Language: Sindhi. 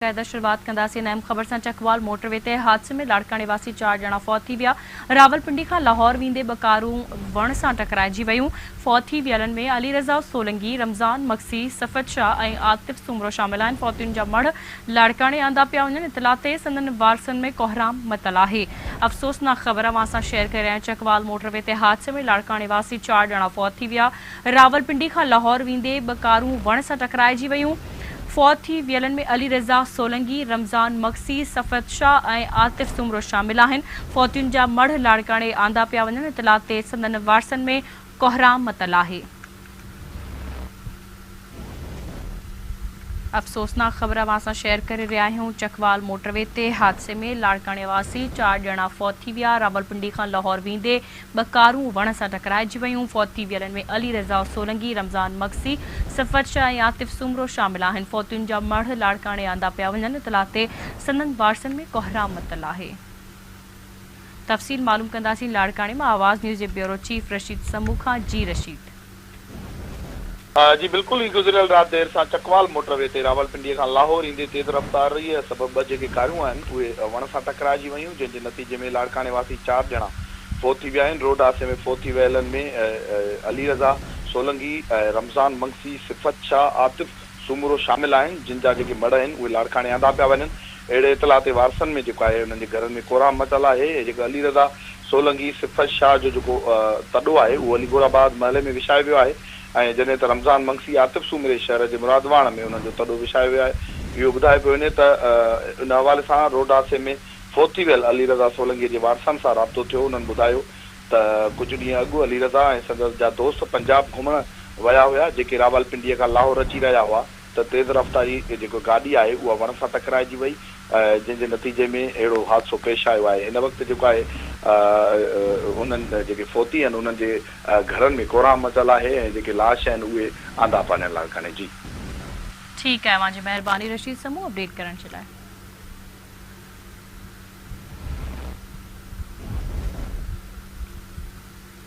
قاعده شروعات ڪنداسين اهم خبر سان چڪوال موٽر وي تي حادثي ۾ لاڙڪاڻي واسي چار ڄڻا فوت ٿي ويا راولپنڊي کان لاهور ويندي ٻه ڪارون وڻ سان ٽڪرائجي ويون فوت ٿي ويلن ۾ علي رضا سولنگي، رمضان مگسي، صفت شاهه ۽ عاطف سومرو شامل آهن فوتين جا مڙهه لاڙڪاڻي آندا پيا وڃن اطلاع تي سندن وارثن ۾ ڪوهرام متل آهي افسوسناڪ خبر اوهان سان شيئر ڪري رهيا آهيون چڪوال موٽر وي تي حادثي ۾ لاڙڪاڻي واسي چار ڄڻا فوت ٿي ويا راولپنڊي کان لاهور ويندي ٻه ڪارون وڻ سان ٽڪرائجي ويون فوت ٿي ويلن ۾ علي رضا سولنگي، رمضان مگسي، صفوت شاهه ۽ عاطف سومرو شامل آهن. فوتين جا مڙهه لاڙڪاڻي آندا پيا وڃن، اطلاع تي سندن وارثن ۾ ڪهرام متل آهي. افسوسناڪ خبر اوهان سان شيئر ڪري رهيا آهيون، چڪوال موٽر وي تي حادثي ۾ لاڙڪاڻي واسي چار ڄڻا فوت ٿي ويا، راولپنڊي کان لاهور ويندي ٻه ڪارون وڻ سان ٽڪرائجي ويون، فوت ٿي ويلن ۾ علي رضا سولنگي، رمضان مگسي، صفوت شاهه ۽ عاطف سومرو شامل آهن، فوتين جا مڙهه لاڙڪاڻي آندا پيا وڃن، اطلاع تي سندن وارثن ۾ ڪهرام متل آهي. تفصيل معلوم ڪنداسين لاڙڪاڻي مان آواز نيوز جي بيورو چيف رشيد سمون کان جي رشيد. جي بلڪل هي گذريل رات دير سان چڪوال موٽر وي تي راولپنڊي کان لاهور ايندي تيز رفتاريء سبب ٻه جيڪي ڪاريون آهن اهي وڻ سان ٽڪرائجي ويون جنهن جي نتيجي ۾ لاڙڪاڻي واسي چار ڄڻا فوت ٿي ويا آهن روڊ حادثي ۾ فوت ٿي ويلن ۾ علي رضا سولنگي، رمضان منگسي، صفت شاهه، عاطف سومرو شامل آهن جن جا جيڪي مڙهه آهن اهي لاڙڪاڻي آندا پيا وڃن اهڙي اطلاع تي وارثن ۾ جيڪو آهي انهن جي گهرن ۾ ڪهرام مچل آهي ۽ جيڪو علي رضا سولنگي، صفت شاهه جو جيڪو تڏو آهي اهو علي گور آباد محلي ۾ وڇايو ويو آهي ۽ جڏهن ته رمضان منگسي عاطف سومري شهر جي مرادواڻ ۾ انهن جو تڏو وڇايو ويو آهي اهو ٻڌايو پيو وڃي ته ان حوالي سان روڊ حادثي ۾ فوت ٿي ويل علي رضا سولنگي جي وارثن سان رابطو ٿيو انهن ٻڌايو ته ڪجهه ڏينهن اڳ علي رضا ۽ سندس جا دوست پنجاب گهمڻ ويا هيا جيڪي راولپنڊي کان لاهور اچي رهيا هئا ته تيز رفتاري جيڪو گاڏي آهي اها وڻ سان ٽڪرائجي وئي جنهن جي نتيجي ۾ اهڙو حادثو پيش آيو آهي هن وقت جيڪو آهي انهن جيڪي فوتي آهن انهن جي گهرن ۾ ڪهرام مچل آهي ۽ جيڪي لاش آهن اهي آندا پيا وڃن لاڙڪاڻي جي. ٺيڪ آهي اوهان جي مهرباني رشيد سمون اپڊيٽ ڪرڻ جي لاء.